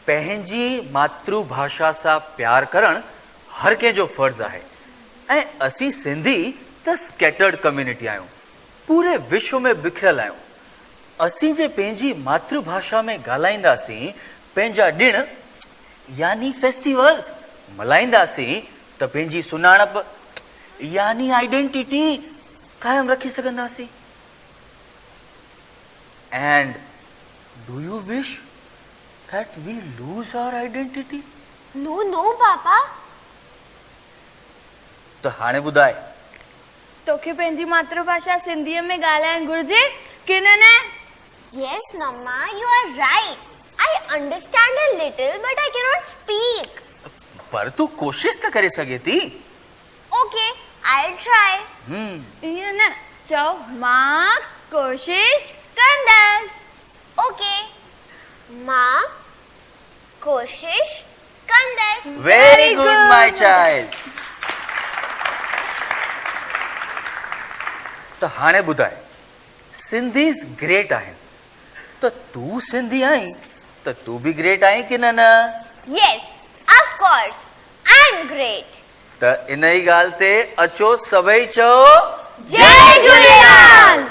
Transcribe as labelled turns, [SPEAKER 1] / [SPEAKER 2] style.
[SPEAKER 1] پنهنجي ماتر ڀاشا سان پيار ڪرڻ هر ڪنهن جو فرض آهي ۽ اسين سنڌي ته اسڪيٽرڊ ڪميونٽي آهيون، پوري وشو ۾ بکريل آهيون. اسين جي پنهنجي ماتر ڀاشا ۾ ڳالهائينداسين، پنهنجا ڏڻ يعني فيسٽيولز ملهائينداسين ته پنهنجي سڃاڻپ يعني آئيڊينٽيٽي قائم رکي سگهنداسين. And do you wish that we lose our identity?
[SPEAKER 2] No no papa.
[SPEAKER 1] ته هاڻي ٻڌاء.
[SPEAKER 3] توکي پنهنجي ماتر ڀاشا سنڌيء ۾ ڳالهائڻ گهرجي ڪي نه نه؟
[SPEAKER 2] Yes mama you are right I understand a little but I cannot speak.
[SPEAKER 1] پر تون ڪوشش ته ڪري سگهين ٿي.
[SPEAKER 2] Okay I will try.
[SPEAKER 3] ائين نه چئو مان ڪوشش ڪندس.
[SPEAKER 2] اوڪي مان ڪوشش ڪندس.
[SPEAKER 1] Very good my child. ته هاڻي ٻڌاء سنڌيز گريٽ آهن ته تون سنڌي آهين ته تون به گريٽ آهين ڪي نه نه؟
[SPEAKER 2] Yes of course I am great.
[SPEAKER 1] ته انهي ڳالهه تي اچو سڀئي چئو
[SPEAKER 3] جئي جهوليلال.